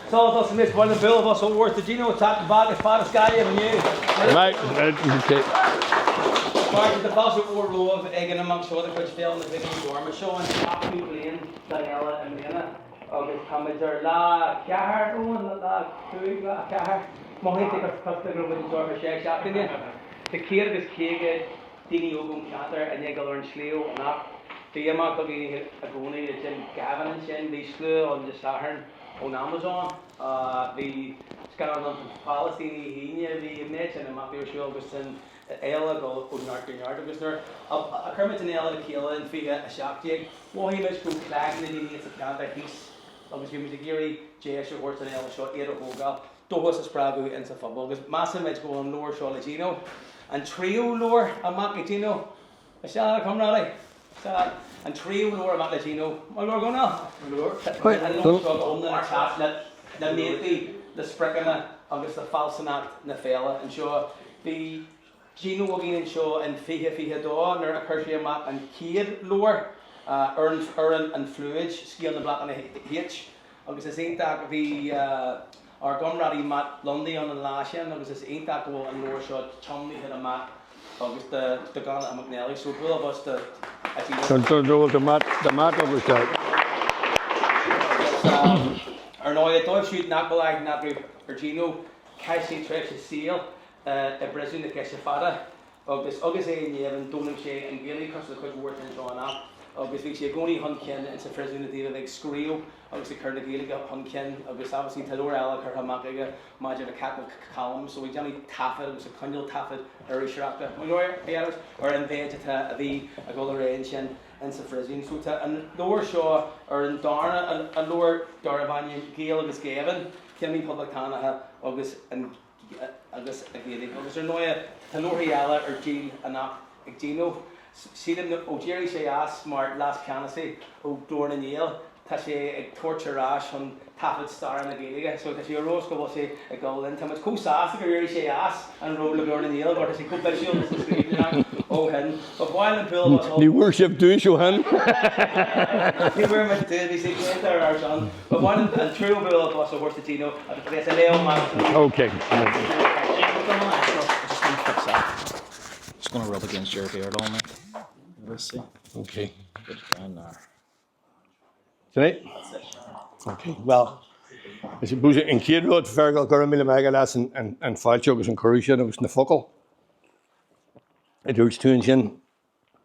Sula dtosaímid, ba mhaith liom bualadh bos a thabhairt do Gino atá bag as fad as Gaillimh inniu. Right, okay. Cairde, tá fáilte mhór romhaibh ag an imeacht seo de chuid Féile na Pingine Gorma. Seo an seachtú bliain den fhéile i mbliana agus táimid ar lá 4, Eoin, lá 5, lá 4. Mothaíonn sé cosúil le go raibh muid anseo ar feadh sé seachtaine. Tá 150 daoine óga ón cheantar i ndiaidh dul ar an sliabh anocht. Bhí imeacht againn i gcónaí le Jim Gavin ansin. Bhí slua ann Dé Sathairn ón Amazon. Bhí scannán ann faoin Phalaistín Dé hAoine. Bhí an méid sin imeachtaí ar siúl agus an fhéile ag dul ó neart go neart. Agus nuair a chuir muid an fhéile le chéile in 2017, mhothaigh muid go raibh cloigne na ndaoine sa cheantar thíos agus bhí muid ag iarraidh deis a thabhairt don fhéile seo iad a thógáil. dóchas a spreagadh insa phobal agus measaimid go bhfuil an leabhar seo le Gino, an tríú leabhar amach ag Gino, is ea, a chomrádaí? Is ea, an tríú leabhar amach le Gino. Maith go leor, Dhónaill? Tá an leabhar seo go hiomlán ag teacht le le mianta, le spriocanna agus le fealsúnacht na féile anseo. Bhí Gino againn anseo in 2022 nuair a chuir sé amach an chéad leabhar, Ar an Phluid, Scéal na Blocanna H, agus is iontach, bhí ár gcomrádaí Matt Lundy ann an lá sin agus is iontach go bhfuil an leabhar seo tiomnaithe do Matt agus do Dhonncha McNally, so bualadh bos do Gino. Do Matt agus do. Ar ndóigh, dóibh siúd nach bhfuil aithne acu ar Gino, chaith sé tréimhse saoil i bPríosún na Coise Fada agus agus é i ngéibheann d'fhoghlaim sé an Ghaeilge cosúil le cuid mhór den anseo anocht agus bhí sé i gcónaí chun cinn insa phríosún i dtaobh a bheith ag scríobh agus ag cur na Gaeilge chun cinn agus obviously tá leabhar eile curtha amach aige maidir le Cat Mac Coluim so ag déanamh taifead agus ag coinneáil taifead iriseoireachta ar an mhéid atá a bhí ag dul ar aghaidh ansin insa phríosún. So tá an leabhar seo ar an darna an leabhar darbh ainm Gaeil agus Géibheann, Cimí Poblachtánacha agus an agus an Ghaeilge. Agus ar ndóighe, tá leabharthaí eile ar díol anocht ag Gino. Sílim ó d'éirigh sé as mar leas-cheannasaí ó Ghlór na nGael, tá sé ag tabhairt ar ais chun taifead staire na Gaeilge. So tá sé ar fheabhas go bhfuil sé ag dul linn. Tá muid chomh sásta gur éirigh sé as an ról le Glór na nGael mar tá sé chomh bisiúil leis an scríbhneoireacht ó shin. Ba mhaith liom bualadh bos Ní bhfuair sibh duais ó shin. Ní bhfuair muid duais, bhí sé déanta ar ár son. Ba mhaith liom an tríú bualadh bos a thabhairt do Gino agus a bheas ag léamh amach as an. Ok. Just gonna fix that. Just gonna rub against your beard all night. Let's see. Ok. Put it down there. Sin é? Ok. Well, I suppose an chéad rud, Fergal, go raibh míle maith agat as an fáilte agus an cuireadh sin agus na focail a dúirt tú ansin.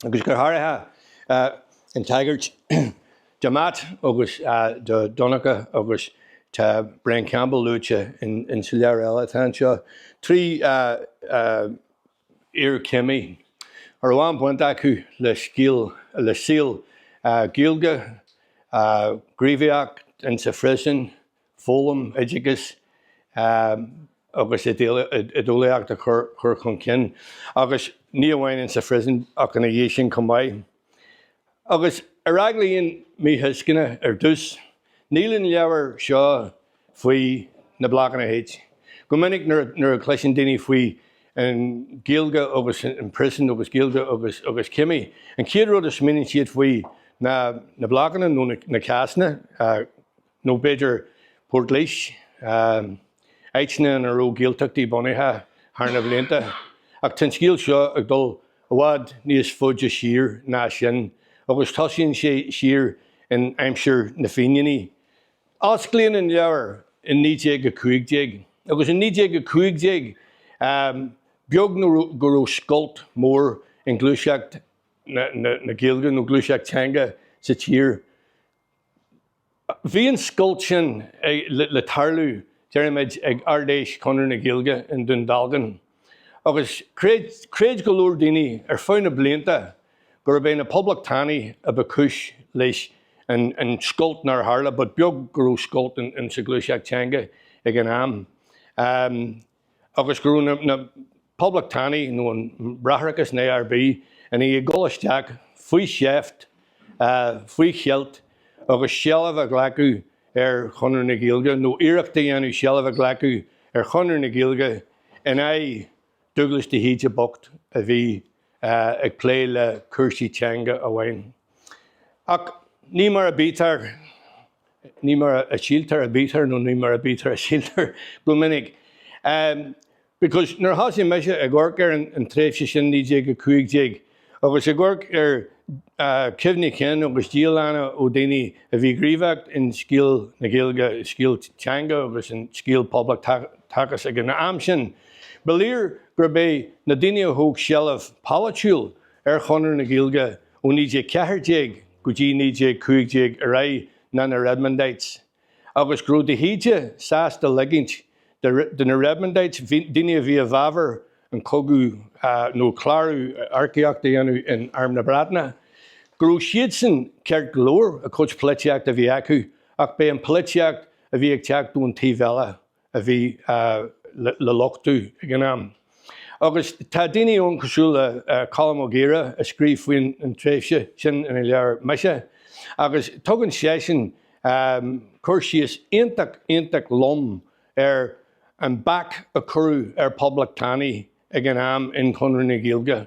Agus go háirithe an tagairt do Matt agus do Donncha agus tá Brian Campbell luaite in sa leabhar eile atá anseo. 3 iarchimí a raibh an-bhaint acu le scéal, le saol Gaeilge, gníomhaíocht in sa phriosún, foghlaim, oideachas agus oideolaíocht a chur chun cinn, agus ní amháin in sa phriosún ach ina dhiaidh sin chomh maith. Agus ar eagla aon mhíthuisceana ar dtús, níl an leabhar seo faoi na Blocanna H. Go minic nuair a chloiseann daoine faoi an Ghaeilge agus an prison agus Gaeilge agus agus cimí, an chéad rud a smaoiníonn siad faoi ná na blocanna nó na cásanna, nó b'fhéidir Port Laoise, áiteanna ina raibh Gaeltachtaí bunaithe thar na blianta. Ach tá an scéal seo ag dul i bhfad níos faide siar ná sin, agus tosaíonn sé siar in aimsir na Fíníní. Osclaíonn an leabhar in 1915, agus in 1915, beag nó go raibh scoilt mór i ngluaiseacht na Gaeilge nó gluaiseacht teanga sa tír. Bhí an scoilt sin le tarlú, deirimid, ag Ard-Fheis Chonradh na Gaeilge i nDún Dealgan. Agus chreid go leor daoine ar feadh na blianta gurb é na Poblachtánaigh a ba chúis leis an scoilt nár tharla, but beag go raibh scoilt in sa ghluaiseacht teanga ag an am. agus go raibh na Poblachtánaigh nó an Bráithreachas, an IRB, i ndiaidh ag dul isteach faoi sheift, faoi cheilt agus seilbh a ghlacadh ar Chonradh na Gaeilge, nó iarracht a dhéanamh seilbh a ghlacadh ar Chonradh na Gaeilge in aghaidh Dúglas de hÍde bocht a bhí ag plé le cúrsaí teanga amháin. Ach ní mar a bítear. Ní mar a síltear a bítear nó ní mar a bítear a síltear go minic. Because nuair a thosaigh mise ag amharc ar an tréimhse sin, 1915, agus ag amharc ar chuimhní cinn agus dialanna ó daoine a bhí gníomhach in scéal na Gaeilge, scéal teanga agus in scéal poblachtachas ag an am sin, ba léir gurb é na daoine a thóg seilbh polaitiúil ar Chonradh na Gaeilge ó 1914 go dtí 1915 ar aghaidh ná na Redmondites agus go raibh de hÍde sásta ligint do na Redmondites, daoine a bhí i bhfabhar an cogadh nó clárú earcaíochta a dhéanamh in Arm na Breataine, go raibh siadsan ceart go leor, a cuid polaitíochta a bhí acu ach b'é an polaitíocht a bhí ag teacht ón taobh eile a bhí le lochtú ag an am. Agus tá daoine ann cosúil le Colm Ó Gaora a scríobh faoin tréimhse sin ina leabhar Mise, agus tugann seisean cur síos iontach, iontach lom ar an bac a cuireadh ar poblachtánaigh ag an am in Conradh na Gaeilge.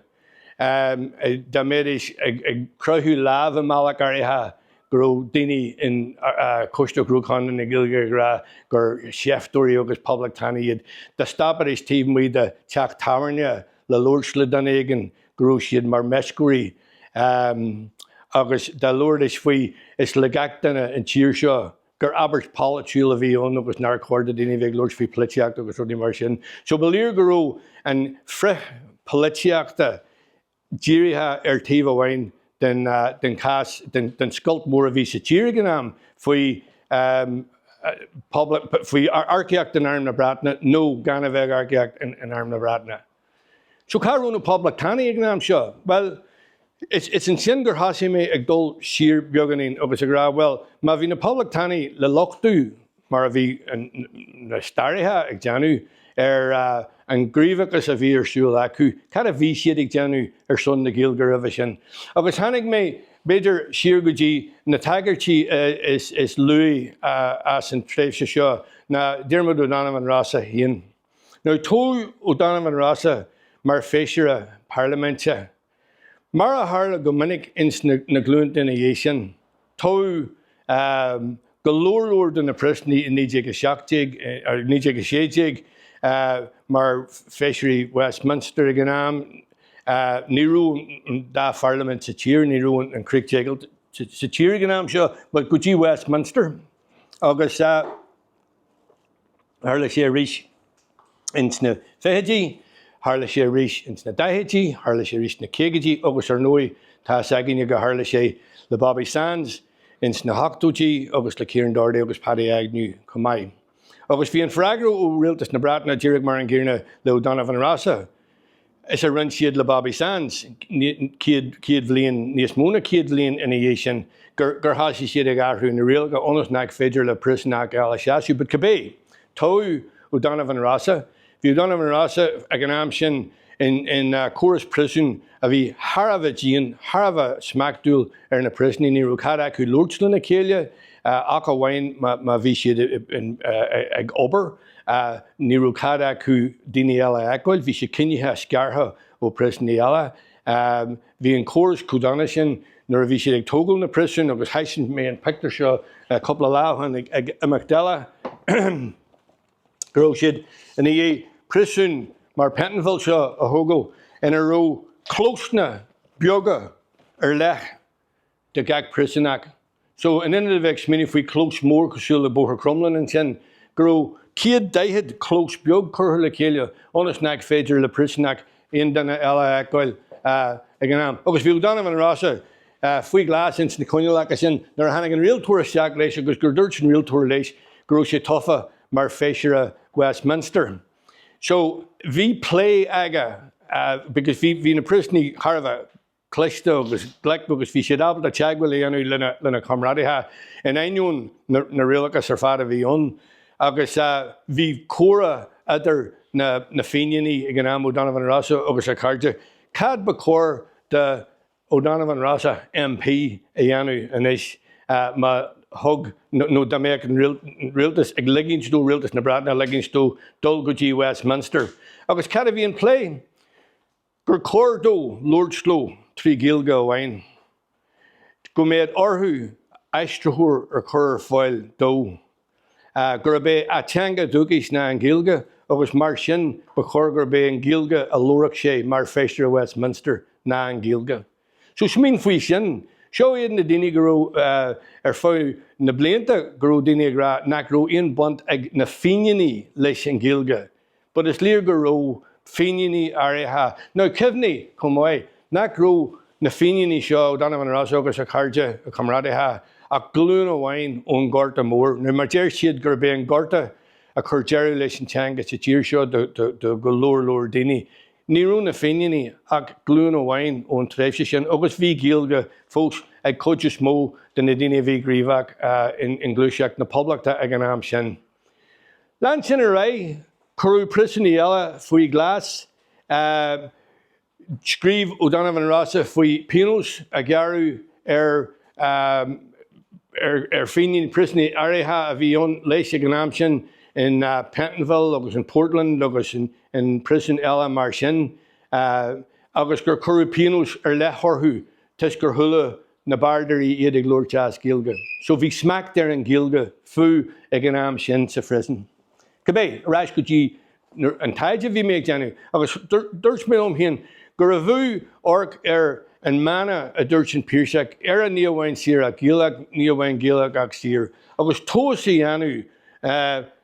Dá mbeidís ag croitheadh lámh i mbealach áirithe go raibh daoine in Coiste Ghnó Chonradh na Gaeilge ag rá gur seifteoirí agus poblachtánaigh iad. Dá stopfaidís taobh amuigh de teach tábhairne le labhairt le duine éigin go raibh siad mar meisceoirí agus dá labhraidís faoi is le gach duine an tír seo gur abairt pholaitiúil a bhí ann agus nár chóir do daoine bheith ag labhairt faoi polaitíocht agus rudaí mar sin. So ba léir go raibh an frith-pholaitíochta dírithe ar taobh amháin den den chás, den den scoilt mór a bhí sa tír ag an am faoi faoi earcaíocht in Arm na Breataine nó gan a bheith ag earcaíocht in Arm na Breataine. So cá raibh na poblachtánaigh ag an am seo? Bhuel, is ansin gur thosaigh mé ag dul siar beagáinín agus ag rá, bhuel, má bhí na poblachtánaigh le lochtú, mar a bhí na staraithe ag déanamh, ar an ngníomhachas a bhí ar siúl acu, cad a bhí siad ag déanamh ar son na Gaeilge roimhe sin? Agus tháinig mé, b'fhéidir, siar go dtí na tagairtí is luaithe as an tréimhse seo, ná Diarmuid O'Donovan Rossa féin. Now toghadh O'Donovan Rossa mar feisire parlaiminte. Mar a tharla go minic ins na glúnta ina dhiaidh sin, toghadh go leor leor de na príosúnaigh i 1917, 1916 mar feisirí Westminster ag an am. Ní raibh an dá pharlaimint sa tír, ní raibh an chríochdheighilt sa tír ag an am seo, but go dtí Westminster agus. Tharla sé arís ins na fichidí, tharla sé arís ins na daichidí, tharla sé arís sna caogaidí agus ar ndóigh tá fhios againne gur tharla sé le Bobby Sands ins na hochtóidí agus le Kieran Doherty agus Paddy Agnew chomh maith. Agus bhí an freagra ó Rialtas na Breataine díreach mar an gcéanna le O'Donovan Rossa. is a rinne siad le Bobby Sands 100 bhliain, níos mó ná 100 bhliain ina dhiaidh sin, gur thosaigh siad ag athrú na rialacha ionas nach féidir le príosúnach eile seasamh. But cibé, toghadh O'Donovan Rossa. Bhí O'Donovan Rossa ag an am sin in córas príosúin a bhí thar a bheith dian, thar a bheith smachtúil ar na príosúnaigh. Ní raibh cead acu labhairt lena chéile ach amháin má bhí siad ag obair. Ní raibh cead acu daoine eile a fheiceáil, bhí siad ciníocha scartha ó phríosúnaigh eile. Bhí an córas chomh dona sin nuair a bhí siad ag tógáil na príosún agus thaispeáin mé an pictiúr seo cúpla lá ó shin ag imeacht eile, go raibh siad i ndiaidh príosún mar Pentonville seo a thógáil ina raibh clósanna beaga ar leith do gach príosúnach. So, in ionad a bheith ag smaoineamh faoi clós mór cosúil le Bóthar Cromghlinn ansin, go raibh 140 clós beag curtha le chéile ionas nach féidir le príosúnach aon duine eile a fheiceáil ag an am. Agus bhí O'Donovan Rossa faoi ghlas ins na coinníollacha sin nuair a tháinig an rialtóir isteach leis agus gur dúirt an rialtóir leis go raibh sé tofa mar feisire Westminster. So, bhí plé aige because bhí na príosúnaigh thar a bheith cliste agus glic agus bhí siad ábalta teagmháil a dhéanamh lena comrádaithe in ainneoin na rialachas ar fad a bhí ann agus bhí comhrá idir na Fíníní ag an am, O'Donovan Rossa agus a chairde, cad ba chóir do O'Donovan Rossa MP a dhéanamh anois má thug nó dá mbeadh an rialtas ag ligint dó, rialtas na Breataine ag ligint dó dul go dtí Westminster. Agus cad a bhí an plé? gur chóir dó labhairt leo trí Ghaeilge amháin, go mbeadh orthu aistritheoir a chur ar fáil dó, gurb é a teanga dúchais ná an Ghaeilge agus mar sin ba chóir gurb é an Ghaeilge a labharfadh sé mar Feisire Westminster ná an Ghaeilge. So smaoin faoi sin. Seo iad na daoine go raibh, ar feadh na blianta, go raibh daoine ag rá nach raibh aon baint ag na Fíníní leis an Ghaeilge. But is léir go raibh Fíníní áirithe. Now cuimhnigh, chomh maith, nach raibh na Fíníní seo, O'Donovan Rossa agus a chairde, a chomrádaithe, ach glúin amháin ón Ghorta Mór. Now mar deir siad gurb é an Gorta a chuir deireadh leis an teanga sa tír seo do go leor leor daoine. Ní raibh na Fíníní ach glúin amháin ón tréimhse sin agus bhí Gaeilge fós ag cuid is mó de na daoine a bhí gníomhach i ngluaiseacht na Poblachta ag an am sin. Lean sin ar aghaidh, cuireadh príosúnaigh eile faoi ghlas. Scríobh O'Donovan Rossa faoi phionós a gearradh ar ar Fíníní, príosúnaigh áirithe a bhí ann leis ag an am sin in Pentonville agus in Portland agus in príosúin eile mar sin agus gur cuireadh pionós ar leith orthu toisc gur chuala na bardairí iad ag labhairt as Gaeilge. So bhí smacht ar an Ghaeilge fiú ag an am sin sa phriosún. Cibé, ar ais go dtí an taighde a bhí mé ag déanamh agus dúirt mé liom féin gurbh fhiú amharc ar an mana a dúirt an Piarsach, Éire ní amháin saor ach Gaelach, ní amháin Gaelach ach saor, agus tomhas a dhéanamh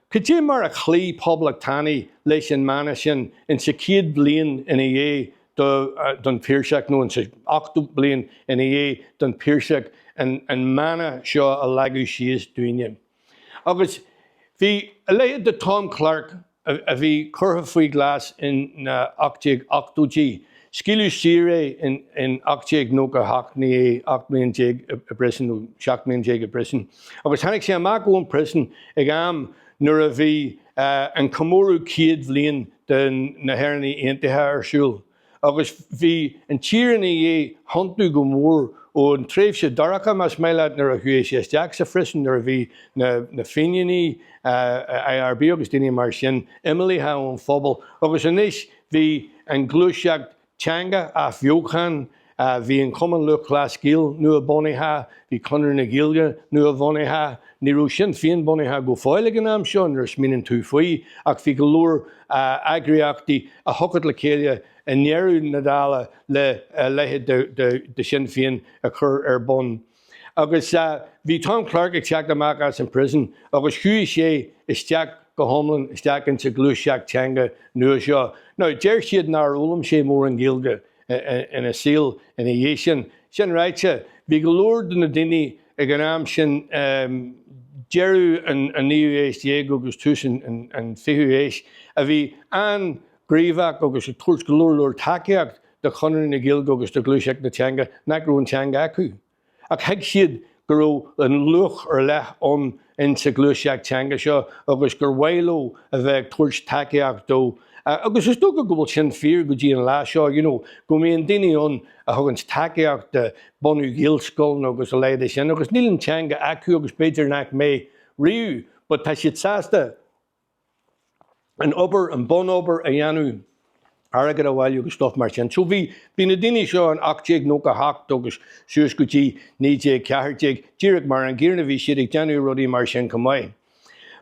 cad é mar a chloígh poblachtánaigh leis an mana sin insa chéad bhliain ina dhiaidh don Phiarsach, nó insa 80 bliain ina dhiaidh don Phiarsach an mana seo a leagadh síos dúinne. Agus bhí a leithéid de Tom Clarke a bhí curtha faoi ghlas in 1880idí, scaoileadh saor é in 1897 ina dhiaidh 18 mbliana i bprison nó 17 mbliana i bprison. Agus tháinig sé amach ón prison ag am nuair a bhí an comóradh 100 bhliain de na hÉireannaigh Aontaithe ar siúl. Agus bhí an tír ina dhiaidh thiontú go mór ón tréimhse dorcha, más maith leat, nuair a chuaigh sé isteach sa phrison, nuair a bhí na Fíníní, IRB agus daoine mar sin imeallaithe ón phobal. Agus anois bhí an ghluaiseacht teanga, athbheochan, bhí an Cumann Lúthchleas Gael nua-bhunaithe, bhí Conradh na Gaeilge nua-bhunaithe, ní raibh Sinn Féin bunaithe go fóill ag an am seo nuair a smaoiníonn tú faoi, ach bhí go leor eagraíochtaí a thiocfadh le chéile i ndeireadh na dála le a leithéid de Sinn Féin a chur ar bun. Agus bhí Tom Clarke ag teacht amach as an prison agus chuaigh sé isteach go hiomlán isteach insa ghluaiseacht teanga nua seo. Now, deir siad nár fhoghlaim sé mórán Gaeilge ina saol ina dhiaidh sin. Sin ráite, bhí go leor de na daoine ag an am sin, deireadh an naoú haois déag agus tús an fichiú haois, a bhí an-ghníomhach agus ag tabhairt go leor leor tacaíocht do Chonradh na Gaeilge agus do ghluaiseacht na teanga, nach raibh an teanga acu. Ach thuig siad go raibh an luach ar leith ann in sa ghluaiseacht teanga seo agus gur mhaith leo a bheith ag tabhairt tacaíocht dó. Agus is dócha go bhfuil sin fíor go dtí an lá seo, you know, go mbíonn daoine ann a thugann tacaíocht do bunú Gaelscoileanna agus a leithéid de sin agus níl an teanga acu agus b'fhéidir nach mbeidh riamh but tá siad sásta an obair, an bunobair a dhéanamh, airgead a bhailiú agus stuff mar sin. So bhí, bhí na daoine seo in 1898 agus suas go dtí 1914, díreach mar an gcéanna, bhí siad ag déanamh rudaí mar sin chomh maith.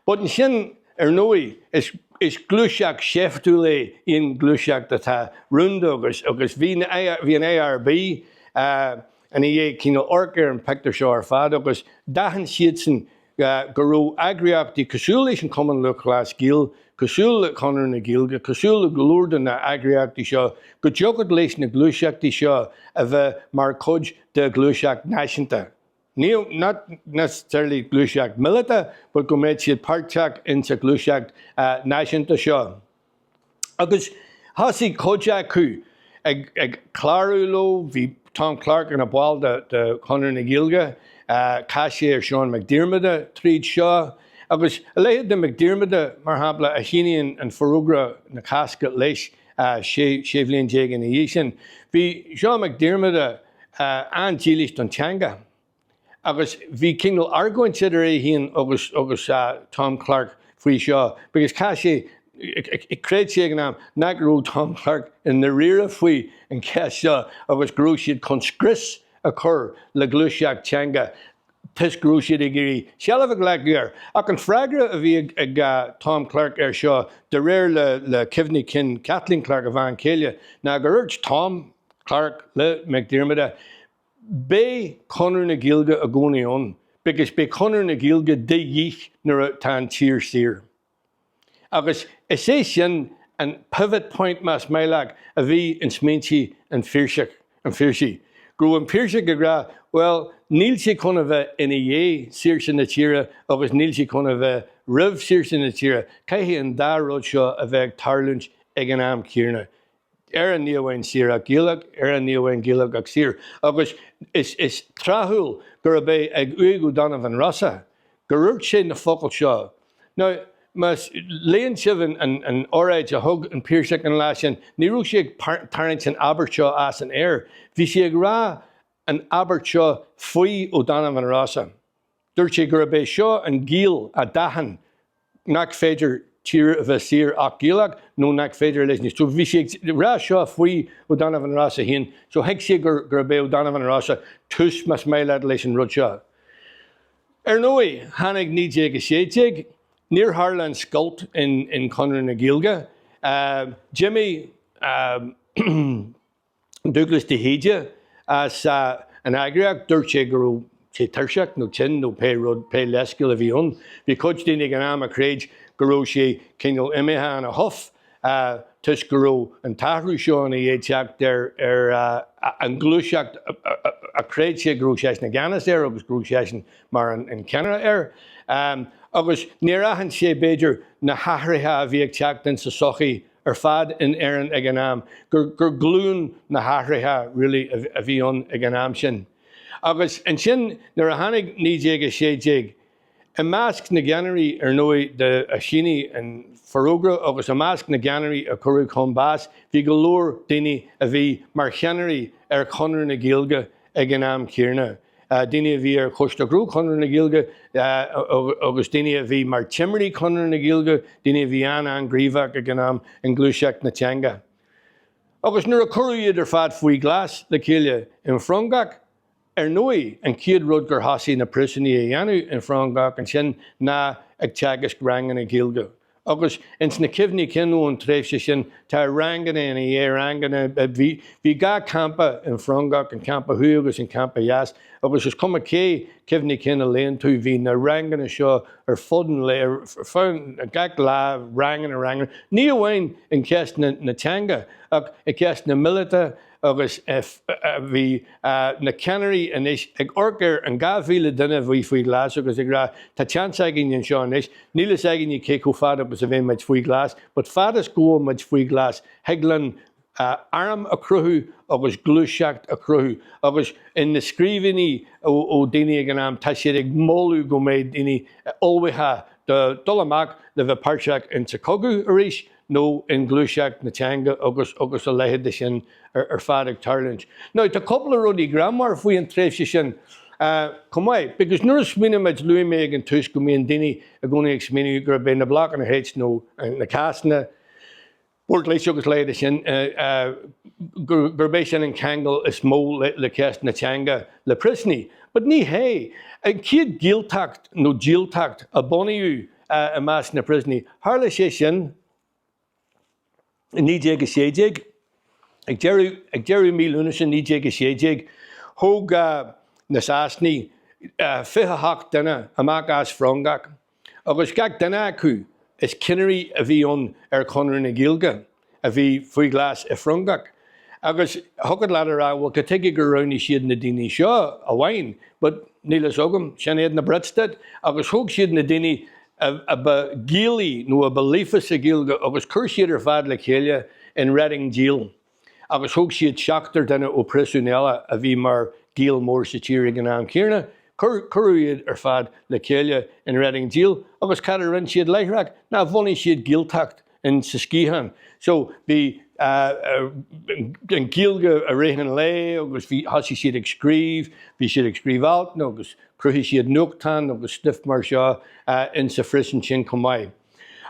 But ansin, ar ndóigh, is, is gluaiseacht sheiftiúil é aon ghluaiseacht atá rúnda agus, agus bhí na, bhí an IRB ina dhiaidh cineál amharc ar an pictiúr seo ar fad agus d'aithin siadsan go raibh eagraíochtaí cosúil leis an Chumann Lúthchleas Gael, cosúil le Conradh na Gaeilge, cosúil le go leor de na heagraíochtaí seo, go dtiocfadh leis na gluaiseachtaí seo a bheith mar chuid de ghluaiseacht náisiúnta. Ní, not necessarily gluaiseacht míleata, but go mbeadh siad páirteach insa ghluaiseacht náisiúnta seo. Agus thosaigh cuid acu ag clárú leo, bhí Tom Clarke ina bhall de Chonradh na Gaeilge, chas sé ar Seán Mac Diarmada tríd seo, agus a leithéid de Mac Diarmada, mar shampla, a shínigh an Forógra na Cásca leis 16 bhliain ina dhiaidh sin. Bhí Seán Mac Diarmada an-dílis don teanga. Agus bhí cineál argóint idir é féin agus agus Tom Clarke faoi seo because chaith sé, chreid sé ag an am nach raibh Tom Clarke i ndáiríre faoi an cheist seo agus go raibh siad chun scrios a chur le gluaiseacht teanga. toisc go raibh siad ag iarraidh seilbh a ghlacadh air. Ach an freagra a bhí ag Tom Clarke air seo, de réir le cuimhní cinn Kathleen Clarke, a bhean chéile, ná gur dhúirt Tom Clarke le Mac Diarmada, Beidh Conradh na Gaeilge i gcónaí ann, because beidh Conradh na Gaeilge de dhíth nuair atá an tír saor. Agus is é sin an pivot point, más maith leat, a bhí in smaointe an Phiarsaigh, an Phiarsaigh. Go raibh an Piarsach ag rá, bhuel, níl sé chun a bheith ina dhiaidh saoirse na tíre agus níl sé chun a bheith roimh saoirse na tíre, caithfidh an dá rud seo a bheith ag tarlúint ag an am céanna. Éire ní amháin saor ach Gaelach, Éire ní amháin Gaelach ach saor. Agus is tráthúil gurb é ag uaigh O'Donovan Rossa gur dhúirt sé na focail seo. Now, má léann sibh an óráid a thug an Piarsach an lá sin, ní raibh sé ag tarraingt an abairt seo as an aer. Bhí sé ag rá an abairt seo faoi O'Donovan Rossa. Dúirt sé gurb é seo an Gael a d'aithin nach féidir tír a bheith saor ach Gaelach nó nach féidir leis níos. So bhí sé ag rá seo faoi O'Donovan Rossa féin. So thuig sé gurb é O'Donovan Rossa tús, más maith leat, leis an rud seo. Ar ndóigh, tháinig 1916, níor tharla an scoilt in Conradh na Gaeilge. D'imigh Dúglas de hÍde as an eagraíocht, dúirt sé go raibh sé tuirseach nó tinn nó pé rud, pé leithscéal a bhí ann. Bhí cuid daoine ag an am a chreid go raibh sé cineál imithe in a huff toisc go raibh an t-athrú seo ina dhiaidh teacht ar an ghluaiseacht a chreid sé go raibh seisean i gceannas air agus go raibh seisean mar an ceannaire air. Agus níor aithin sé, b'fhéidir, na hathruithe a bhí ag teacht in sa sochaí ar fad in Éirinn ag an am, gur glúin na hathruithe really a bhí ann ag an am sin. Agus ansin nuair a tháinig 1916, i measc na gceannairí ar ndóigh de a shínigh an forógra agus i measc na gceannairí a cuireadh chun báis, bhí go leor daoine a bhí mar cheannairí ar Chonradh na Gaeilge ag an am céanna. daoine a bhí ar Choiste Gnó Chonradh na Gaeilge agus daoine a bhí mar timirí Chonradh na Gaeilge, daoine a bhí an-an-ghníomhach ag an am i ngluaiseacht na teanga. Agus nuair a cuireadh iad ar fad faoi ghlas le chéile in Frongoch, ar ndóigh, an chéad rud gur thosaigh na príosúnaigh a dhéanamh in Frongoch ansin ná ag teagasc ranganna Gaeilge. Agus ins na cuimhní cinn ón tréimhse sin tá ranganna ina dhiaidh ranganna, bhí, bhí dhá champa in Frongoch, an campa thuaidh agus an campa dheas, agus is cuma cé cuimhní cinn a léann tú, bhí na ranganna seo ar fud an lae, ar fud, gach lá, ranganna, ranganna, ní amháin in ceist na, na teanga ach i gceist na míleata agus bhí na ceannairí anois ag amharc ar an 2,000 duine a bhí faoi ghlas agus ag rá tá seans againn anseo anois, Níl fhios againne cé chomh fada agus a bheidh muid faoi ghlas, but fad is go bhfuil muid faoi ghlas, thig linn arm a chruthú agus gluaiseacht a chruthú. Agus in na scríbhinní ó daoine ag an am, tá siad ag moladh go mbeidh daoine ullmhaithe do dul amach le bheith páirteach in sa chogadh arís nó in gluaiseacht na teanga agus agus a leithéid de sin ar fad ag tarlúint. Now tá cúpla rudaí greannmhar faoi an tréimhse sin chomh maith, because nuair a smaoinímid, luaigh mé ag an tús go mbíonn daoine i gcónaí ag smaoineamh gurb é na blocanna H nó na cásanna Bord Laoise agus a leithéid de sin, gurb é sin an ceangal is mó le ceist na teanga le príosúnaigh. But ní hé. An chéad Ghaeltacht nó Jailtacht a bunaíodh i measc na bpríosúnaigh, tharla sé sin i 1916, ag deireadh, ag deireadh mí Lúnasa 1916, thóg na Sasanaigh 28 duine amach as Frongoch agus gach duine acu, is cinnirí a bhí ann ar Chonradh na Gaeilge a bhí faoi ghlas i Frongoch. Agus thiocfadh leat a rá, bhuel, cad tuige gur roghnaigh siad na daoine seo amháin? But níl fhios agam, sin iad na Brits duit. Agus thóg siad na daoine a ba Ghaelaí nó a ba líofa sa Ghaeilge agus chuir siad ar fad le chéile in Reading Jail agus thóg siad seachtar duine ó phríosún eile a bhí mar Gael mór sa tír ag an am céanna. Cuireadh iad ar fad le chéile in Reading Jail agus cad a rinne siad láithreach ná bhunaigh siad Gaeltacht in sa sciathán. So bhí an Ghaeilge i rith an lae agus bhí, thosaigh siad ag scríobh, bhí siad ag scríobh alt agus chruthaigh siad nuachtán agus stuif mar seo in sa phriosún sin chomh maith.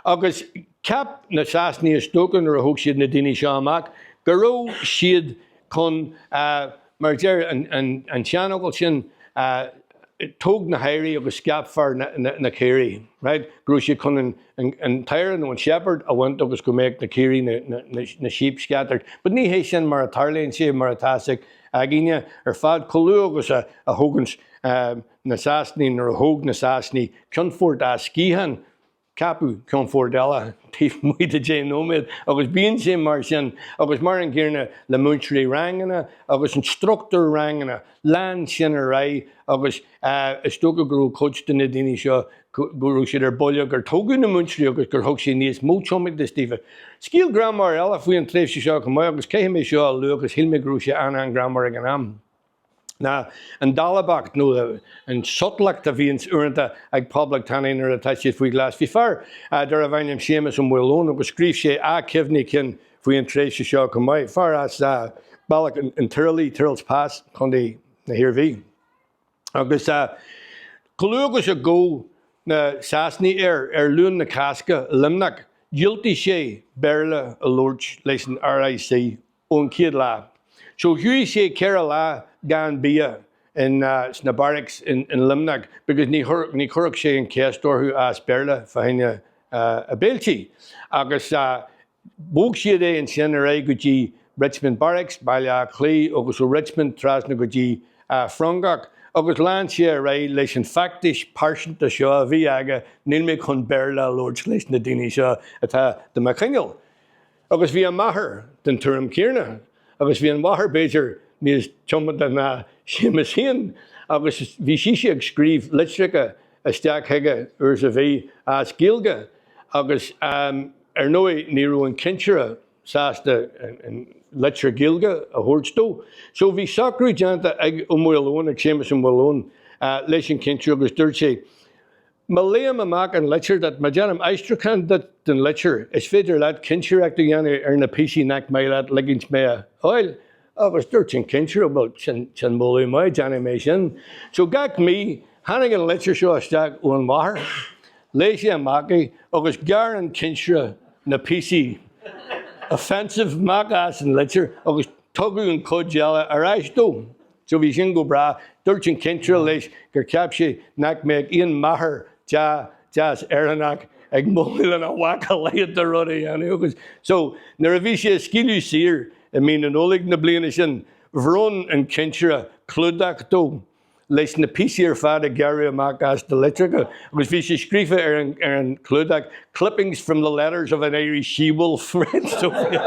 Agus cheap na Sasanaigh is dócha nuair a thóg siad na daoine seo amach go raibh siad chun, mar a deir an seanfhocal sin. Tóg na haoirí agus scaipfear na caoirigh, right? Go raibh siad chun an t-aoire nó an shepherd a bhaint agus go mbeadh na caoirigh, na sheep scattered. But ní hé sin mar a tarlaíonn sé, mar atá a fhios againne ar fad. Chomh luath agus a thógann na Sasanaigh, nuair a thóg na Sasanaigh Ceannfort Áth Sciatháin, Ceapadh ceannfort eile taobh amuigh de 10 nóiméad agus bíonn sé mar sin agus mar an gcéanna le múinteoirí ranganna agus an struchtúr ranganna, lean sin ar aghaidh agus is dócha go raibh cuid de na daoine seo go raibh siad ar buile gur tógadh na múinteoirí agus gur thug sé níos mó tiomantais daofa. Scéal greannmhar eile faoi an tréimhse seo chomh maith agus caithfidh mé seo a lua agus shíl mé go raibh sé an-an-ghreannmhar ag an am. ná an dalbacht nó an tsotalach a bhíonns uaireanta ag poblachtánaigh nuair atá siad faoi ghlas. Bhí fear darbh ainm Séamus Ó Maoileoin agus scríobh sé a chuimhní cinn faoi an tréimhse seo chomh maith. Fear as Bealach an Tirialaigh, Tyrrellspass, Contae na hIarmhí. Agus chomh luath agus a ghabh na Sasanaigh air ar Luan na Cásca i Luimneach, dhiúltaigh sé Béarla a labhairt leis an RIC ón chéad lá. So chuaigh sé 4 lá gan bia in sna barracks in Luimneach because ní ní chuirfeadh sé an cheist orthu as Béarla fá choinne a béiltí. Agus bhog siad é ansin ar aghaidh go dtí Richmond Barracks, Baile Átha Cliath agus ó Richmond trasna go dtí Frongoch agus lean sé ar aghaidh leis an feachtais pearsanta seo a bhí aige, níl mé chun Béarla a labhairt leis na daoine seo atá do mo choinneáil. Agus bhí a máthair den tuairim chéanna, agus bhí an mháthair b'fhéidir níos tiomanta ná Séamus féin, agus bhí sise ag scríobh litreacha isteach chuige uair sa mhí as Gaeilge, agus ar ndóigh ní raibh an cinsire sásta an litir Ghaeilge a thabhairt dó. So bhí socrú déanta ag Ó Maoileoin, ag Séamus Ó Maoileoin, leis an chinsire agus dúirt sé, Má léim amach an litir duit, má déanaim aistriúchán duit den litir, is féidir leat cinsireacht a dhéanamh ar na píosaí nach maith leat ligint mé a fháil. Agus dúirt an cinsire, bhuel, sin, sin moladh maith, déanfaidh mé sin. So gach mí, tháinig an litir seo isteach ón mháthair, léigh sé amach í, agus ghearr an cinsire na píosaí offensive amach as an litir agus tugadh an chuid eile ar ais dó. So bhí sin go breá. Dúirt an cinsire leis gur cheap sé nach mbeadh aon mháthair deas Éireannach ag moladh lena mhac a leithéid de rud a dhéanamh agus so nuair a bhí sé á scaoileadh saor i mí na Nollag na bliana sin, bhronn an cinsire clúdach dó leis na píosaí ar fad a gearradh amach as na litreacha agus bhí sé scríofa ar an ar an chlúdach Clippings from the letters of an Irish she-wolf so bhí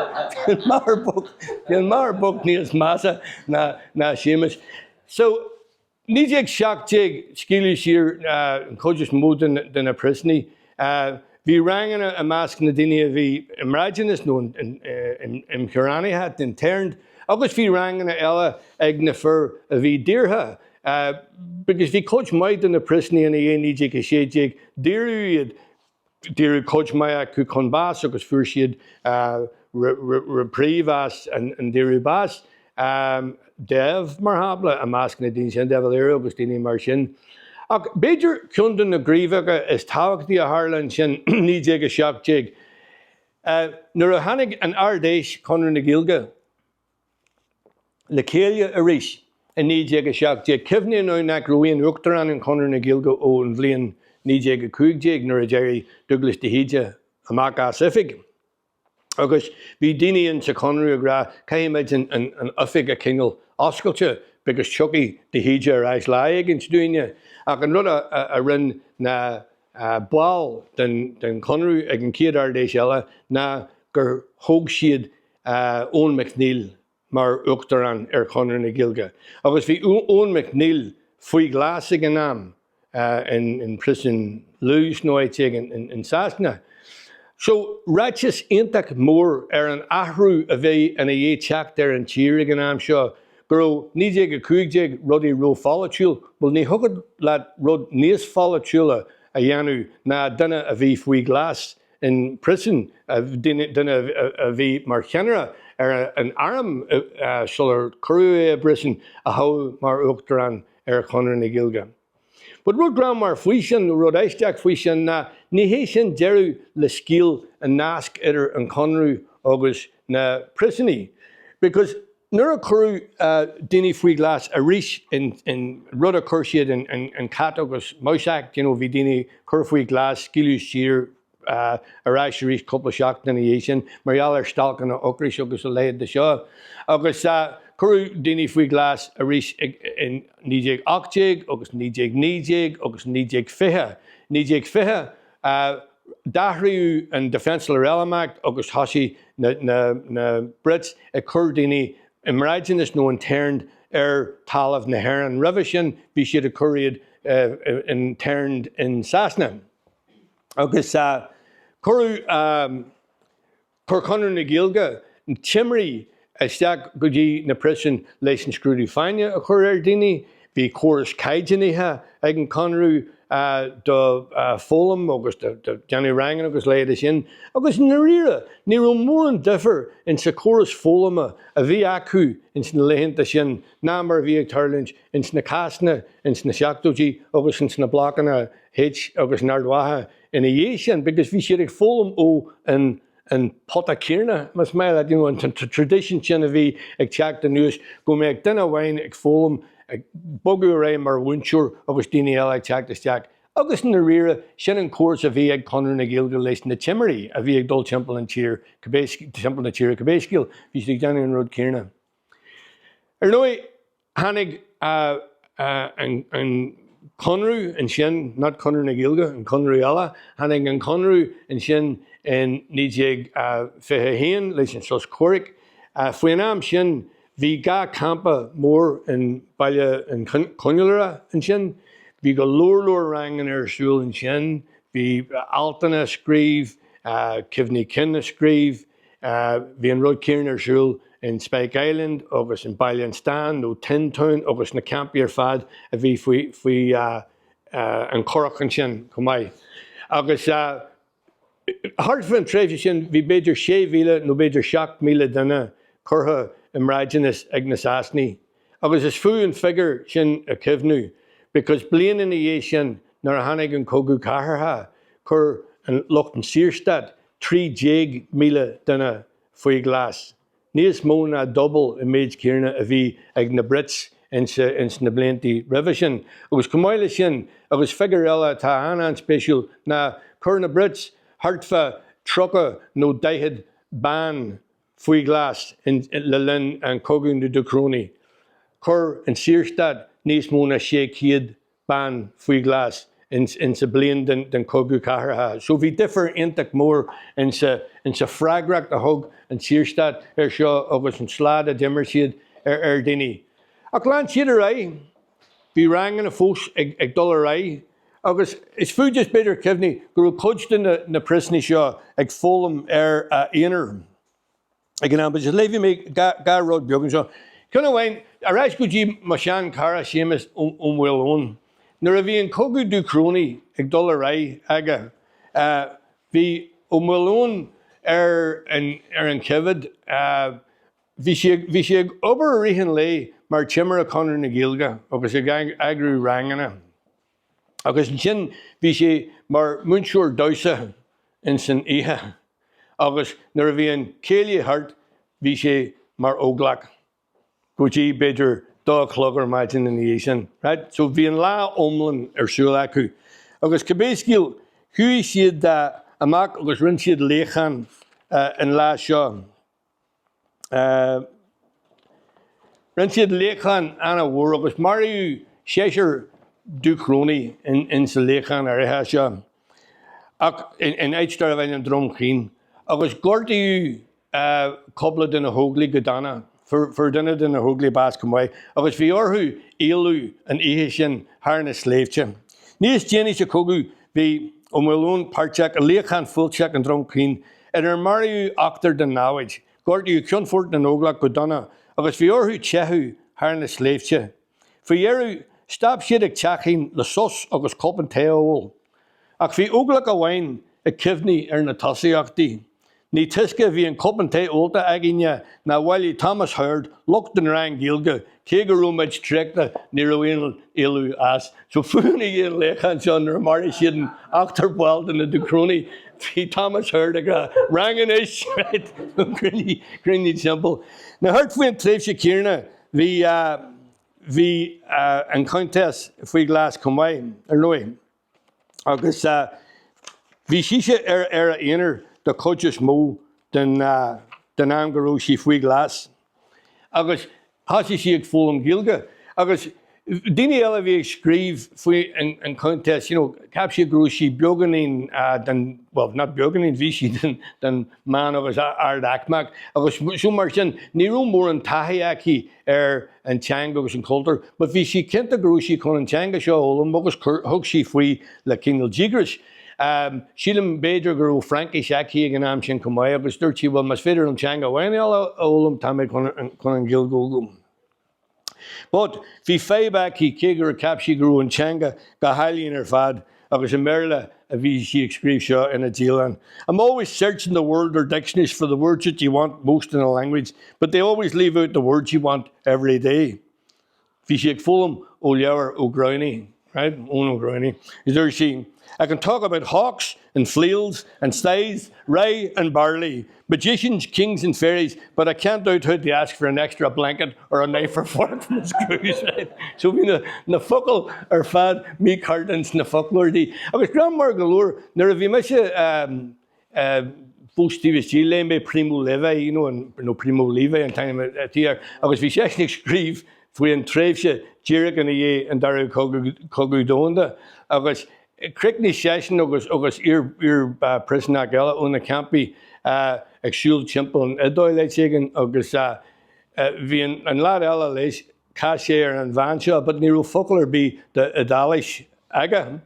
an máthair bocht bhí an máthair bocht níos measa ná ná Séamus. So 1917 scaoileadh saor an chuid is mó de de na príosúnaigh. Bhí ranganna i measc na daoine a bhí i mbraighdeanas nó imtheorannaithe, interned, agus bhí ranganna eile ag na fir a bhí daortha because bhí cuid mhaith de na príosúnaigh ina dhiaidh 1916, daoradh iad, daoradh cuid mhaith acu chun báis agus fuair siad reprieve as an daoradh báis. Dev, mar shampla, i measc na daoine sin, Dev O'Leary agus daoine mar sin. Ach b'fhéidir ceann de na gníomhartha is tábhachtaí a tharla ansin, 1917, nuair a tháinig an Ard-Fheis Chonradh na Gaeilge le chéile arís i 1917. Cuimhnigh now nach raibh aon Uachtarán in Chonradh na Gaeilge ón bhliain 1915 nuair a d'éirigh Dúglas de hÍde amach as oifig. Agus bhí daoine in sa Chonradh ag rá caithfidh muid an oifig a choinneáil oscailte because tiocfaidh de hÍde ar ais lá éigint dúinne. Ach an rud a rinne na baill den Chonradh ag an chéad Ard-Fheis eile ná gur thogh siad Eoin MacNeill mar Uachtarán ar Chonradh na Gaeilge. Agus bhí Eoin MacNeill faoi ghlas ag an am in Prison Lewes nó áit éigin in Sasana. So, ráiteas iontach mór ar an athrú a bhí ina dhiaidh teacht ar an tír ag an am seo, go raibh 1915 rudaí ró-pholaitiúil, bhuel ní thiocfadh leat rud níos pholaitiúla a dhéanamh ná duine a bhí faoi ghlas in prison, duine a bhí mar cheannaire ar an arm sular cuireadh é i bprison, a thoghadh mar Uachtarán ar Chonradh na Gaeilge. But rud greannmhar faoi sin, nó rud aisteach faoi sin, ná ní hé sin deireadh le scéal an nasc idir an Conradh agus na príosúnaigh. Because. Nuair a cuireadh daoine faoi ghlas arís in rud a chuir siad in Cat agus Mouse Act, you know, bhí daoine curtha faoi ghlas, scaoileadh saor ar ais arís cúpla seachtain ina dhiaidh sin mar gheall ar stailceanna ocrais agus a leithéid de seo. Agus cuireadh daoine faoi ghlas arís in 1918 agus 1919 agus 1920. 1920, D'athraíodh an Defence Law Act agus thosaigh na Brits ag cur daoine i mbraighdeanas nó interned ar talamh na hÉireann. Roimhe sin bhí siad ag cur iad interned in Sasana. Agus cuireadh. Chuir Conradh na Gaeilge timirí isteach go dtí na príosúin leis an scrúdú fáinne a chur ar dhaoine. Bhí córas caighdeánaithe ag an Chonradh do foghlaim agus do déanamh ranganna agus a leithéid de sin. Agus i ndáiríre, ní raibh mórán difir in sa chóras foghlama a bhí acu ins na laethanta sin ná mar a bhí ag tarlúint ins na cásanna ins na seachtóidí agus ins na blocanna H agus in Ard Mhacha. ina dhiaidh sin because bhí siad ag foghlaim ó an an pota céanna, más maith leat, you know, an tradition sin a bhí ag teacht anuas go mbeadh duine amháin ag foghlaim, ag bogadh ar aghaidh mar mhúinteoir agus daoine eile ag teacht isteach. Agus i ndáiríre, sin an córas a bhí ag Conradh na Gaeilge leis na timirí a bhí ag dul timpeall an tír, cibé, timpeall na tíre, cibé scéal, bhí siad ag déanamh an rud céanna. Ar ndóigh, Tháinig an Conradh ansin, not Conradh na Gaeilge, an Conradh eile, tháinig an Conradh ansin in 1921 leis an sos comhraic. Faoin am sin bhí 2 campa mór in Baile an Choinnleora ansin. Bhí go leor leor ranganna ar siúl ansin, bhí altanna á scríobh, cuimhní cinn á scríobh, Bhí an rud céanna ar siúl in Spike Island agus in Baile an Stáin nó Tin Town agus na campaí ar fad a bhí faoi faoi an Churrach ansin chomh maith. Agus thart fán tréimhse sin bhí b'fhéidir 6,000 nó b'fhéidir 7,000 duine curtha i mbraighdeanas ag na Sasanaigh. Agus is fiú an figiúr sin a chuimhniú because bliain ina dhiaidh sin nuair a tháinig an Cogadh Cathartha chuir an lucht an Saorstát 13,000 duine faoi ghlas, níos mó ná dubal an méid céanna a bhí ag na Brits ins na bliantaí roimhe sin. Agus chomh maith leis sin, agus figiúr eile atá an-an-spéisiúil, ná chuir na Brits thart fá 30 nó 40 bean faoi ghlas le linn an Chogadh na Dúchrónaí. Chuir an Saorstát níos mó ná 600 bean faoi ghlas insa bliain den Chogadh Cathartha. So bhí difear iontach mór insa freagracht a thug an Saorstát air seo agus an slad a d'imir siad ar daoine. Ach lean siad ar aghaidh. Bhí ranganna fós ag dul ar aghaidh agus is fiú just b'fhéidir cuimhneamh go raibh cuid de na príosúnaigh seo ag foghlaim ar a aonar. ag an am. But just léifidh mé dha rud beag anseo. Ceann amháin, ar ais go dtí mo shean chara Séamus Ó Maoileoin. Nuair a bhí an cogadh Dúchrónaí ag dul ar aghaidh aige, bhí Ó Maoileoin ar an ar an choimhead. Bhí sé bhí sé ag obair i rith an lae mar timire Chonradh na Gaeilge agus ag eagrú ranganna. Agus ansin bhí sé mar múinteoir damhsa ins an oíche agus nuair a bhí an céilí thart bhí sé mar óglach go dtí b'fhéidir dó a chlog ar maidin ina dhiaidh sin. Right? So bhí an lá iomlán ar siúl acu. Agus cibé scéal, chuaigh siad amach agus rinne siad luíochán an lá seo. Rinne siad luíochán ana-mhór agus maraíodh seisear Dúchrónaí in sa luíochán áirithe seo ach in áit darbh ainm Droim Chaoin agus gortaíodh cúpla de na hÓglaigh go dona. Fuair duine de na hÓglaigh bás chomh maith agus bhí orthu éalú an oíche sin thar na sléibhte. Níos déanaí sa chogadh bhí Ó Maoileoin páirteach i luíochán fuilteach in Droim Chaoin inar maraíodh ochtar den namhaid, gortaíodh Ceannfort na nÓglach go dona agus bhí orthu teitheadh thar na sléibhte. Faoi dheireadh, stop siad ag teachín le sos agus cupán tae a ól. Ach bhí Óglach amháin ag cuimhneamh ar na tosaíochtaí. Ní túisce a bhí an cupán tae ólta againne ná bhailigh Thomas Howard lucht an rang Gaeilge, cé go raibh muid traochta ní raibh aon éalú as. So fúinn a dhéan luíochán seo nuair a mharaigh siad an ochtar ball de na Dúchrónaigh. Bhí Thomas Hurd ag rá, Rang anois! Right? Cruinnigh, cruinnigh timpeall. Now thart faoin tréimhse céanna bhí, bhí an Countess faoi ghlas chomh maith, ar ndóigh. Agus bhí sise ar a aonar do chuid is mó den am go raibh sí faoi ghlas. Agus thosaigh sí ag foghlaim Gaeilge. Agus daoine eile a bhí ag scríobh faoi an Countess, you know, cheap siad go raibh sí beagáinín den, well, not beagáinín, bhí sí den, den meán agus ard-aicmeach. Agus so mar sin, ní raibh mórán taithí aici ar an teanga agus an cultúr, but bhí sí cinnte go raibh sí chun an teanga seo a fhoghlaim agus thug sí faoi le cineál díograis. Sílim b'fhéidir go raibh Fraincis aici ag an am sin chomh maith agus dúirt sí bhuel más féidir liom teanga amháin eile a fhoghlaim tá mé chun an Ghaeilge a fhoghlaim. But bhí fadhb aici cé gur cheap sí go raibh an teanga go hálainn ar fad agus i mBéarla a bhí sí ag scríobh seo ina dialann. I'm always searching the world or dictionaries for the words that you want most in a language, but they always leave out the words you want every day. Bhí sí ag foghlaim ó leabhar Ó Gramhnaigh, right? Eoin Ó Gramhnaigh. Dúirt sí, I can talk about hawks and flails and scythes, rye and barley, magicians, kings and fairies, but I can't out how to ask for an extra blanket or a knife or fork from the screws, right? So bhí na, na focail ar fad mícheart ins na foclóirí. Agus greannmhar go leor, nuair a bhí mise um, uh, fós taobh istigh, léigh mé Primo Levi, you know, an, nó Primo Levi an t-ainm atá air, agus bhí seisean ag scríobh faoi an tréimhse díreach ina dhiaidh an Dara Cogadh, Cogadh Domhanda, agus Chríochnaigh seisean agus agus iar-phríosúnach eile ó na campaí ag siúl timpeall an Iodáil áit éigin agus bhí an leaid eile leis, chas sé ar an bhean seo but ní raibh focal ar bith d'Iodáilis aige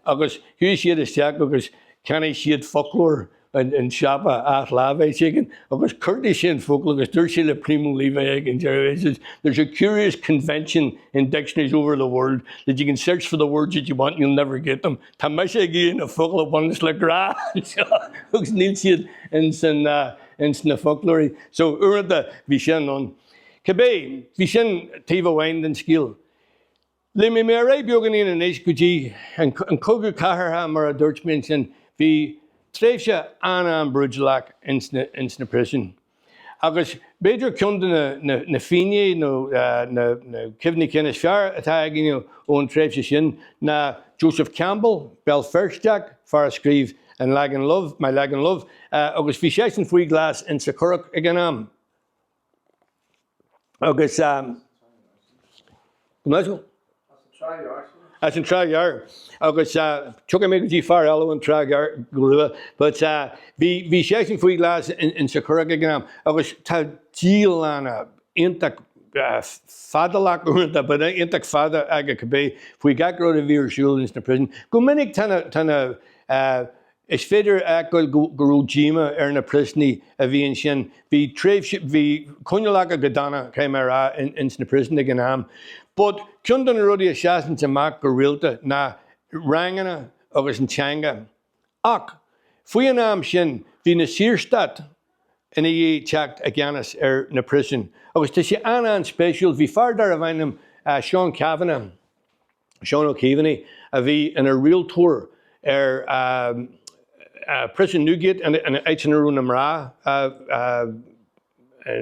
agus chuaigh siad isteach agus cheannaigh siad foclóir in siopa athláimhe áit éigin agus chuartaigh sé an focal agus dúirt sé le Primo Levi ag an deireadh, he says, there's a curious convention in dictionaries over the world that you can search for the words that you want and you'll never get them. Tá mise ag iarraidh na focail a bhaineanns le grá anseo agus níl siad ins an ins na foclóirí. So uaireanta bhí sin ann. Cibé, bhí sin taobh amháin den scéal. Léimfidh mé ar aghaidh beagáinín anois go dtí an Cogadh Cathartha, mar a dúirt mé ansin, bhí tréimhse an-an-brúidiúlach ins na príosúin. Agus b'fhéidir ceann de na finnéithe nó na cuimhní cinn is fearr atá againne ón tréimhse sin ná Joseph Campbell, Béal Feirsteach, fear a scríobh an Lagan Love, My Lagan Love, agus bhí seisean faoi ghlas insa Churrach ag an am. Agus as an Trá Ghearr. Agus tiocfaidh mé go dtí fear eile ón Trá Ghearr go luath. But bhí bhí seisean faoi ghlas in sa Churrach ag an am agus tá dialanna iontach fadálach uaireanta, but iontach fada aige cibé faoi gach rud a bhí ar siúl ins na prison. Go minic tá na tá na Is féidir a fheiceáil go raibh díomá ar na príosúnaigh a bhí ansin. Bhí tréimhse, bhí coinníollacha go dona, caithfidh mé a rá, ins na príosúin ag an am. But ceann de na rudaí a sheasanns amach go rialta ná ranganna agus an teanga. Ach faoi an am sin bhí na Saorstáit ina dhiaidh teacht i gceannas ar na príosúin. Agus tá sé an-an-spéisiúil, bhí fear darbh ainm Seán Cavanagh, Seán Ó Caomhánaigh, a bhí ina rialtóir ar Prison Newgate, an áit ina raibh na mná,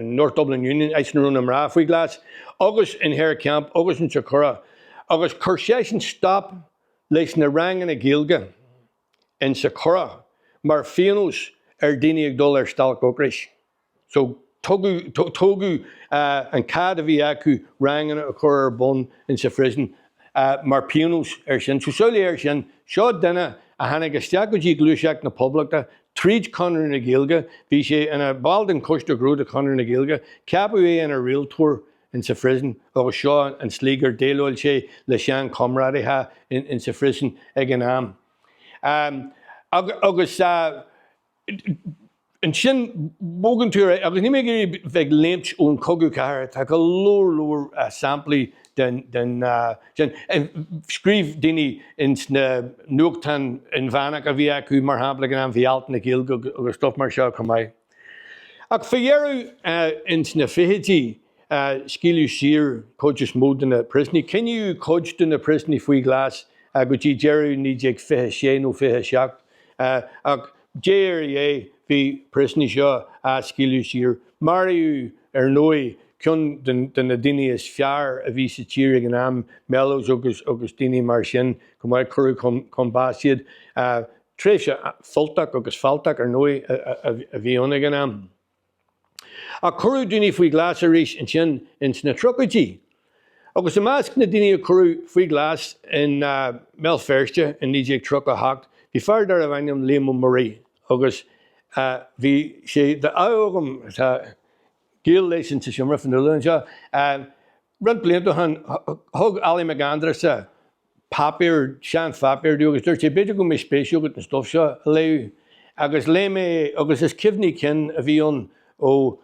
North Dublin Union, áit ina raibh na mná faoi ghlas, agus in Hare Camp agus in sa Churrach, agus chuir seisean stop leis na ranganna Gaeilge in sa Churrach mar phionós ar daoine ag dul ar stailc ocrais. So tugadh, tógadh an cead a bhí acu ranganna a chur ar bun in sa phrison mar pionós ar sin. So samhlaigh air sin, seo duine a tháinig isteach go dtí Gluaiseacht na Poblachta tríd Conradh na Gaeilge, bhí sé ina ball den Choiste Gnó de Chonradh na Gaeilge, ceapadh é ina rialtóir in sa phrison agus seo an tslí gur déileáil sé le sean-chomrádaithe in sa phrison ag an am. Agus. Ansin, bogann tú ar aghaidh, agus níl mé ag iarraidh bheith ag léimt ón Chogadh Cathartha, tá go leor leor samplaí den sin. Scríobh daoine ins na nuachtáin inmheánach a bhí acu, mar shampla, ag an am, bhí altanna Gaeilge agus stuff mar seo chomh maith. Ach fá dheireadh ins na fichidí, scaoileadh saor cuid is mó de na príosúnaigh. Coinníodh cuid de na príosúnaigh faoi ghlas go dtí deireadh 1926 nó 27, ach. Diaidh ar dhiaidh bhí príosúnaigh seo á scaoileadh saor. Maraíodh, ar ndóigh, ceann de na daoine is fearr a bhí sa tír ag an am, Mellows agus agus daoine mar sin chomh maith, cuireadh chun báis iad. Tréimhse fuilteach agus fealltach, ar ndóigh, a bhí ann ag an am. Ach cuireadh daoine faoi ghlas arís ansin ins na tríochaidí. Agus i measc na daoine a cuireadh faoi ghlas i mBéal Feirste in 1938 bhí fear darbh ainm Liam Ó Muirí agus bhí sé d'ádh agam, tá gaol leis insa seomra Fionnuala anseo, roinnt blianta ó shin thug Ali Mac Aindreasa páipéar, seanpháipéar domh agus dúirt sé, b'fhéidir go mbeidh spéis agat an stuif seo a léamh. Agus léigh mé é agus is cuimhní cinn a bhí ann ó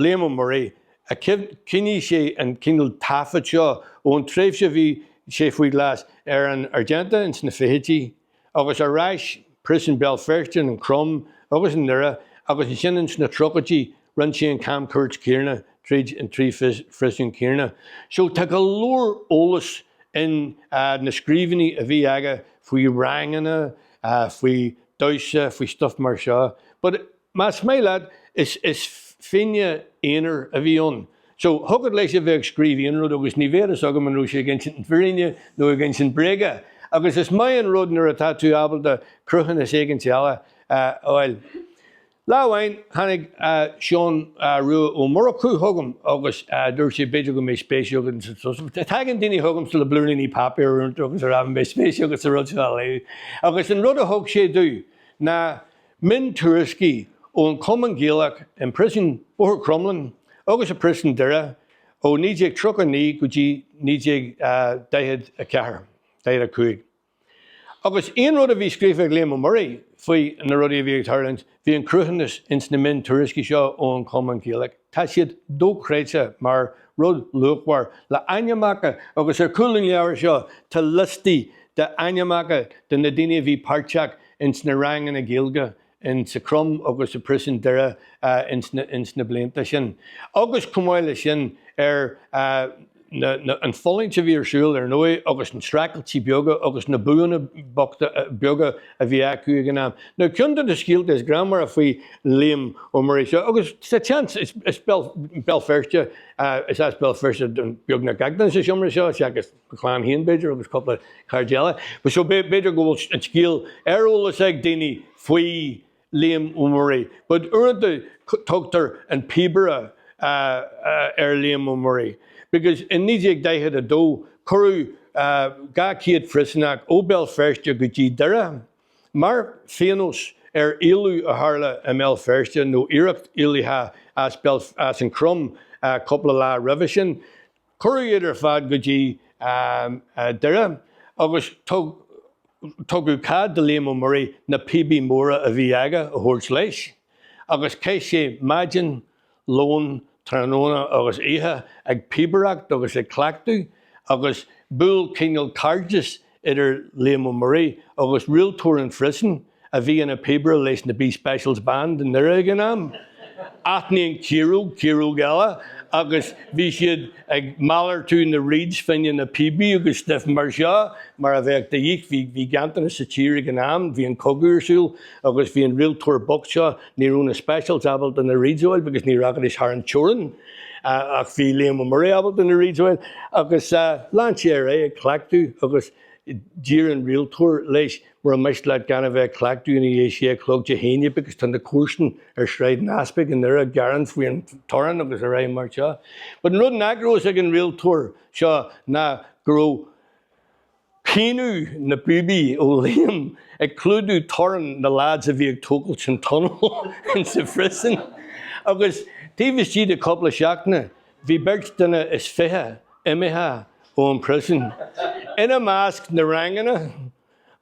Liam Ó Muirí, a choinnigh sé an cineál taifead seo ón tréimhse a bhí sé faoi ghlas ar an Argenta ins na fichidí agus ar ais Príosún Béal Feirste, an Crom agus i nDoire agus ansin ins na tríochaidí Rinne sé an camchuairt chéanna tríd an trí phríosún céanna. So tá go leor eolas in na scríbhinní a bhí aige faoi ranganna, faoi damhsa, faoi stuff mar seo. But más maith leat, is is finné aonair a bhí ann. So thiocfadh leis a bheith ag scríobh aon rud agus ní bheadh fhios agam an raibh sé ag insint an fírinne nó ag insint bréige. Agus is maith an rud nuair atá tú ábalta cruthúnas éigint eile a fháil. Lá amháin tháinig Seán Rua Ó Murchú chugam agus dúirt sé b'fhéidir go mbeidh spéis agat sa stuif. Tagann daoine chugamsa le blúiríní páipéir uaireanta agus a rá an mbeidh spéis agat sa rud seo a léamh. Agus an rud a thug sé domh ná miontuairiscí ón Chumann Gaelach in Príosún Bóthar Cromghlinn agus i Príosún Doire ó 1939 go dtí 1944, 45. Agus aon rud a bhí scríofa ag Liam Ó Muirí faoi na rudaí a bhí ag tarlúint, bhí an cruthúnas ins na miontuairiscí seo ón Chumann Gaelach. Tá siad dochreidte mar rud luachmhar, le ainmneacha, agus ar chúl an leabhair seo tá liostaí de ainmneacha de na daoine a bhí páirteach ins na ranganna Gaeilge in sa Chrom agus i bPríosún Doire ins na blianta sin. Agus chomh maith leis sin ar na an fulaingt a bhí ar siúl ar ndóigh agus na streachailtí beaga agus na buanna bochta beaga a bhí acu ag an am. Now ceann de na scéalta is greannmhaire faoi Liam Ó Muirí seo agus sa tseans is Béal Feirste is as Béal Feirste beagnach gach duine sa seomra seo seachas mo chlann féin b'fhéidir agus cúpla cairde eile. So b'fhéidir go bhfuil an scéal ar eolas ag daoine faoi Liam Ó Muirí. But uaireanta tugtar an píobaire ar Liam Ó Muirí. Because in 1942 cuireadh 200 phríosúnach ó Béal Feirste go dtí Doire mar phionós ar éalú a tharla i mBéal Feirste nó iarracht éalaithe as as an Chrom cúpla lá roimhe sin. Cuireadh iad ar fad go dtí Doire agus tugadh cead do Liam Ó Muirí na píobaí móra a bhí aige a thabhairt leis agus chaith sé maidin, lón, tráthnóna agus oíche ag píobaireacht agus ag cleachtadh agus bhuail cineál cairdeas idir Liam Ó Muirí agus rialtóir an phríosúin, a bhí ina phíobaire leis na B Specials Band i nDoire ag an am. Aithníonn ciaróg ciaróg eile agus bhí siad ag malartú na reeds fá choinne na píobaí agus stuif mar seo mar a bheadh de dhíth. Bhí bhí ganntanas sa tír ag an am, bhí an cogadh ar siúl agus bhí an rialtóir bocht seo, ní raibh na Specials ábalta na reeds a fháil because ní rachaidís thar an teorainn ach bhí Liam Ó Muirí ábalta na reeds a fháil agus lean sé ar aghaidh ag cleachtadh agus d'iarr an rialtóir leis Mura miste leat gan a bheith ag cleachtadh ina dhiaidh sé a chlog Dé hAoine because tá na comharsain ar Shráid an Easpaig i nDoire ag gearán faoi an torann agus araile mar seo. But an rud nach raibh fhios ag an rialtóir seo ná go raibh caoineadh na bpíobaí ó Liam ag clúdú torann na lads a bhí ag tógailt an tunnel insa phriosún. Agus taobh istigh de cúpla seachtaine bhí beirt duine is fiche imithe ón bpriosún. Ina measc na ranganna.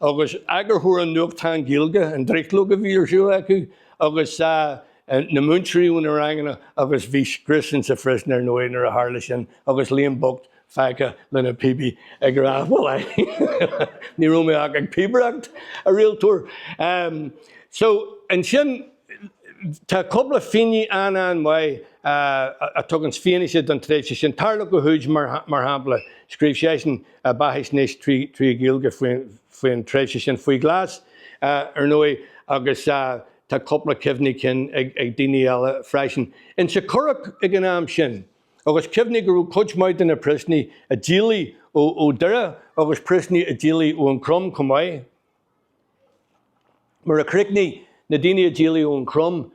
agus eagarthóir an nuachtáin Gaeilge, an Drithleog a bhí ar siúl acu, agus na múinteoirí ó na ranganna agus bhí scrios insa phriosún ar ndóigh nuair a tharla sin agus Liam bocht fágtha lena phíobaí ag rá bhuel ní raibh mé ach ag píobaireacht, a rialtóir. So ansin tá cúpla finné an-an-mhaith a tugann fianaise don tréimhse sin. Tarlach Ó hÚid mar shampla, scríobh seisean beathaisnéis trí Ghaeilge faoin tréimhse sin, faoi ghlas, ar ndóigh. agus tá cúpla cuimhní cinn ag daoine eile freisin. Insa Churrach ag an am sin, agus cuimhnigh go raibh cuid mhaith de na príosúnaigh a d'éalaigh ó Doire agus príosúnaigh a d'éalaigh ó An Crom chomh maith. Nuair a chríochnaigh na daoine a d'éalaigh ón Chrom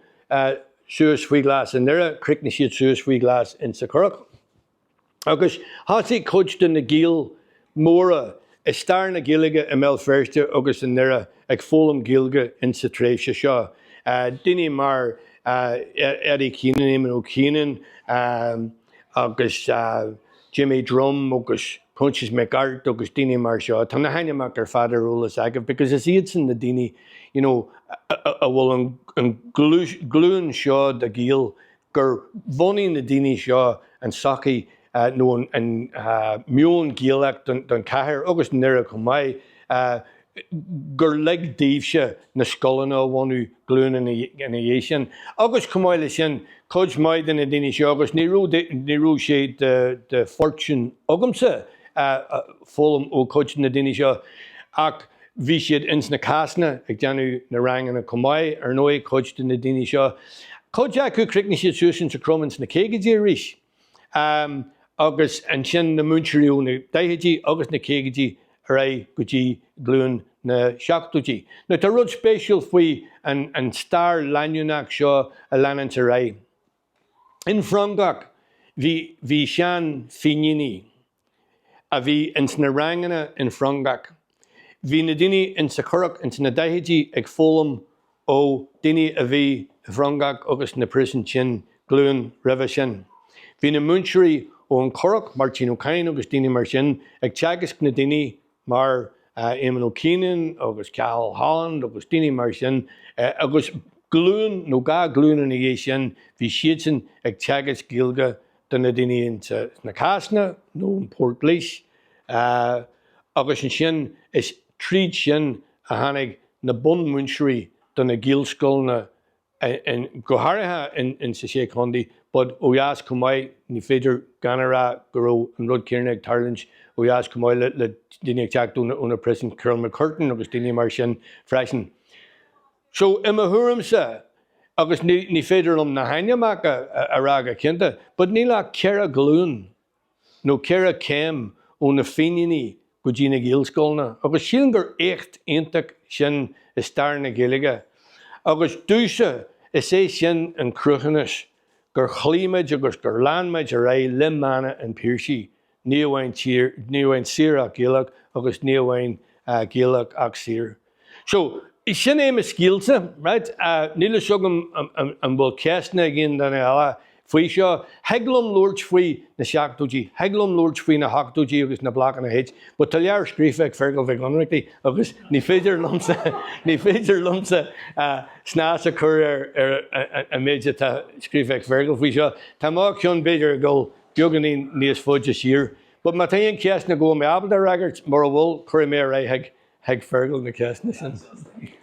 suas faoi ghlas i nDoire, chríochnaigh siad suas faoi ghlas insa Churrach. Agus thosaigh cuid de na Gaeil mhóra i stair na Gaeilge i mBéal Feirste agus i nDoire ag foghlaim Gaeilge insa tréimhse seo. Daoine mar Eddie Keenan, Éamon Ó Keenan agus Jimmy Drumm agus Proinsias Mac Airt agus daoine mar seo. Tá na hainmneacha ar fad ar eolas agaibh because is iadsan na daoine you know a bhfuil an glúin seo de Ghaeil gur bhunaigh na daoine seo an tsochaí nó an meon Gaelach don chathair agus i nDoire chomh maith, gur lig daoibhse na scoileanna a bhunú glúin ina dhiaidh sin. Agus chomh maith leis sin, cuid mhaith de na daoine seo, agus ní raibh ní raibh sé de fortún agamsa foghlaim ó chuid de na daoine seo, ach Bhí siad ins na cásanna ag déanamh na ranganna chomh maith, ar ndóigh, cuid de na daoine seo. Cuid acu, chríochnaigh siad suas insa Chrom ins na caogaidí arís. Agus ansin na múinteoirí ó na daichidí agus na caogaidí ar aghaidh go dtí glúin na seachtóidí. Now tá rud spéisiúil faoi an stair leanúnach seo a leananns ar aghaidh. In Frongoch bhí, bhí sean-Fhíníní a bhí ins na ranganna in Frongoch. Bhí na daoine insa Churrach ins na daichidí ag foghlaim ó daoine a bhí i bhFrongoch agus na príosúin sin glúin roimhe sin. Bhí na múinteoirí ón Churrach, Máirtín Ó Cadhain agus daoine mar sin, ag teagasc na daoine mar Éamon Ó Keenan agus Cathal Holland agus daoine mar sin agus glúin nó dhá ghlúin ina dhiaidh sin bhí siadsan ag teagasc Gaeilge do na daoine insa sna Cásanna nó in Portlaoise agus ansin is tríd sin a tháinig na bunmhúinteoirí do na Gaelscoileanna go háirithe in sa Sé Chontae, but ó dheas chomh maith, ní féidir gan a rá go raibh an rud céanna ag tarlúint ó dheas chomh maith le daoine ag teacht ó na prisons, Ciarán MacCurtain agus daoine mar sin freisin. So, i mo thuairimse, agus ní féidir liom na hainmneacha a rá go cinnte, but níl ach 4 ghlúin nó 4 chéim ó na Fíníní go dtí na Gaelscoileanna agus sílim gur éacht iontach sin i stair na Gaeilge agus domhsa is é sin an cruthúnas gur chloígh muid agus gur lean muid ar aghaidh le mana an Phiarsaigh, ní amháin tír, ní amháin saor ach Gaelach agus ní amháin Gaelach ach saor. So, sin é mo scéalsa, right? Níl fhios agam an bhfuil ceisteanna ag aon duine eile faoi seo. Thig liom labhairt faoi na seachtóidí, thig liom labhairt faoi na hochtóidí agus na Blocanna H, but tá leabhar scríofa ag Feargal Mhic Ionnrachtaigh agus ní féidir liomsa, ní féidir liomsa snas a chur ar an méid atá scríofa ag Feargal faoi seo. Tá mo cheann b'fhéidir ag dul beagáinín níos faide siar. But má tá aon cheisteanna go bhfuil mé ábalta a fhreagairt, mura bhfuil, cuirfidh mé ar aghaidh chuig Chuig Feargal na ceisteanna sin.